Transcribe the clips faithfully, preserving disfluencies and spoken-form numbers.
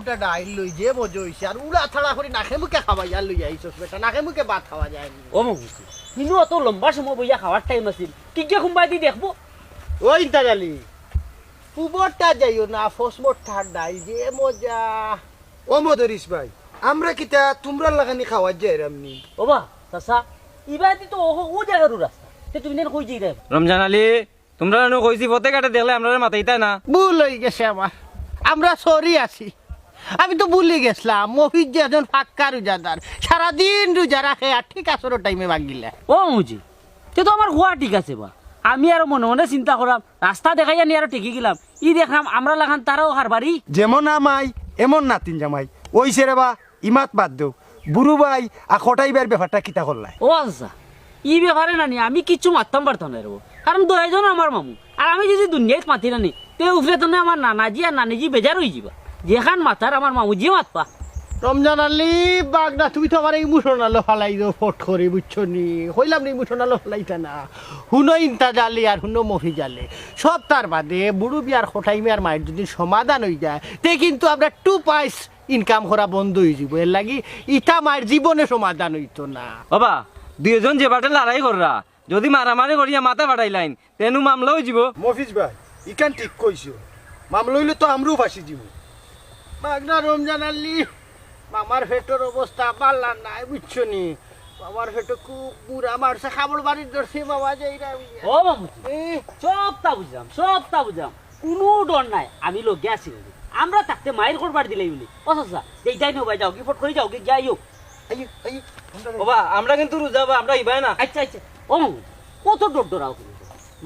একটা ডাইল লই যে মজা অইছে, আর উড়া থাড়া করি নাকে মুখে খাওয়াইয়া লই আইছস বেটা, নাকে মুখে ভাত খাওয়া যায়নি। ও মগুজি, ইনো অত লম্বা সময় বইয়া খাওয়ার টাইম আছিল, কিগিয়ে কুনবায়দি দেখবো। ও ইন্তাজ আলী, পুবরটা যাইও না, ফসমর ঠার ডাইল যে মজা। ও মদরিস ভাই, আমরা কিতা তুমরার লাখানি খাওয়ার যাইরাম নি? ও বা, চাচা, ইবাদি তো ও, ও জাগারউ রাস্তা, তে তুমি দেন কই যাইরায়? রমজান আলী, তুমরারে নু কইছি পথে ঘাটে দেখলে আমরারে মাতাইতায় না। ভুল অই গেছে আমার, আমরা সরি আছি। আমি তো ভুলি গেছলাম, মফিজ যে একজন পাক্কা রোজাদার, সারাদিন রোজা রাখে আর ঠিক আসরর টাইমে ভাঙ্গিলে। ও মগুজি, তে তো আমার কওয়া ঠিক আছে বা। আমি আরো মনে মনে চিন্তা করাম, রাস্তা দেখাইয়া নি আরো ঠেকি গেলাম। ই দেখলাম আমরার লাখান তারাও হারবারি। যেমন আমাই, এমন নাতিন জামাই। অইছে রে বা, ইমাত বাদ দেও। বুরু ভাই, আর কটাই ভাইর ব্যাপারটা কিতা করলায়? ও আচ্ছা, ই ব্যাপারে নানি আমি কিচ্ছু মাততাম পারতাম নায় রে বা। কারণ দুইজন আমার মামু, আর আমি যদি দুনিয়াত মাতি নানি, তে উপরে তো না আমার নানাজি আর নানিজি বেজার অই যিবা। যেখান মাতার আমার মামুজিয়ে মাতবা। রমজান আলী, বাগনা, তুমি তো আমারে ইমোশনালো ফালাই দেও ফট করি, বুঝছো নি? কইলাম না ইমোশনালো ফালাইতা না। হুনো ইন্তাজ আলী আর হুনো মফিজ আলী। সব তার বাদে বুরু ভাইর কটাই ভাইর মাইর যদি সমাধান অই যায়, তে কিন্তু আমরা টু পাইস ইনকাম করা বন্ধ অই যিবো। এরলাগি ইতা মাইর জীবনে সমাধান অইতো না। ও বা, দুইজন যে বাটে লড়াই কররা, যদি মারামারি করিয়া মাথা ফাটাইলাইন, তে নু মামলা অই যিবো। মফিজ ভাই, ইখান ঠিক কইছো। মামলা অইলে তো আমরাও ফাঁসি যিমু। বাগনা রমজান আলী, মামার পেটর অবস্থা ভালা নায়, বুঝছো নি? মামার পেটো খুব বুড়া মারছে, কামড় বাড়ির ধরছে, মামা যাইরা। ও মামুজি, এ? সবতা বুঝলাম, সবতা বুঝলাম, কুনু ডর নাই, আমি লগে আছি। আমরা থাকতে মাইর করবার দিলাই বুলি। ও চাচা, যাইতায় নি বা, যাওগি, ফট করি যাওগি, যাইও। আইও, আইও, আমরা ও বা, আমরা কিন্তু রোজা বা, আমরা ইবায় না। আচ্ছা, আচ্ছা, ও মামু, কত ডর ডরাও কিন্তু।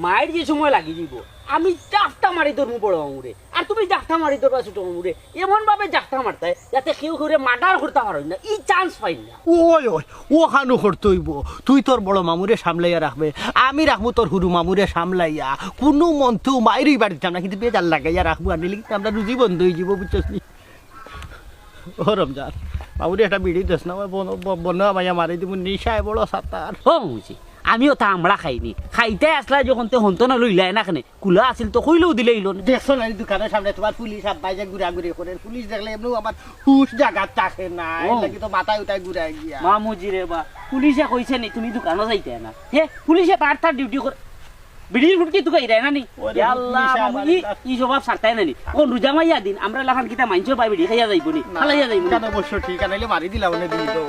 মাইর যে সময় লাগি যিবো, আমি জাপটা মারি ধরমু বড় মামুরে, আর তুমি জাপটা মারি ধরবা ছোট মামুরে। এমন ভাবে জাপটা মারতায় যাতে কেউ কেউরে মার্ডার করতা পারইন না, ই চান্স পাইন না। ওই, ওই, অখানউ করতে অইবো। তুই তোর বড় মামুরে সামলাইয়া রাখবে, আমি রাখমু তোর হুরু মামুরে সামলাইয়া। কুনু মন্তেউ মাইর অইবার দিতাম না, কিন্তু বেজার লাগাইয়া রাখমু, আর নাইলে কিন্তু আমরা রুজি বন্ধ অই যিবো, বুঝছস নি? ও রমজান, মামুরে একটা বিড়ি দেস না, আমার বন-, ব-, বনো আমায় মারি দিমু, নিশায় বড় সাতার। ও মামুজি, আমিও তা আমরা খাইনি, খাইতায় আছলায় যখন তে হন্তো না লইলায় না কেনে, কুলা আছিল তো কইলেউ দিলাইলো না। দেখছো না, এই দোকানর সামনে তোমার পুলিশ আব্বায় যে ঘুরাঘুরি করের, পুলিশ দেখলে এমনেউ আমার হুশ জাগাত থাকে না, ও। এরলাগি তো মাথায় উঠায় ঘুরায় গিয়া। মামুজি রে বা, পুলিশে কইছে নি তুমি দোকানো যাইতায় না? হে, পুলিশে তার তার ডিউটি করে। বিড়ির ফুটকি তুকাই ইরায় না নি? ওরে ইয়া আল্লাহ, পুলিশে মামু, আমার ই, একটা ই স্বভাব ছাড়তায় না নি। কোন রোজা মাইয়া দিন, আমরা লাখান কিতা মাইনষর বায় বিড়ি খাইয়া যাইবো নি? না, ফালাইয়া যাইবো নি? কেন অবশ্য ঠিক, আর নাইলে মারি দিলা অনে দুইজন।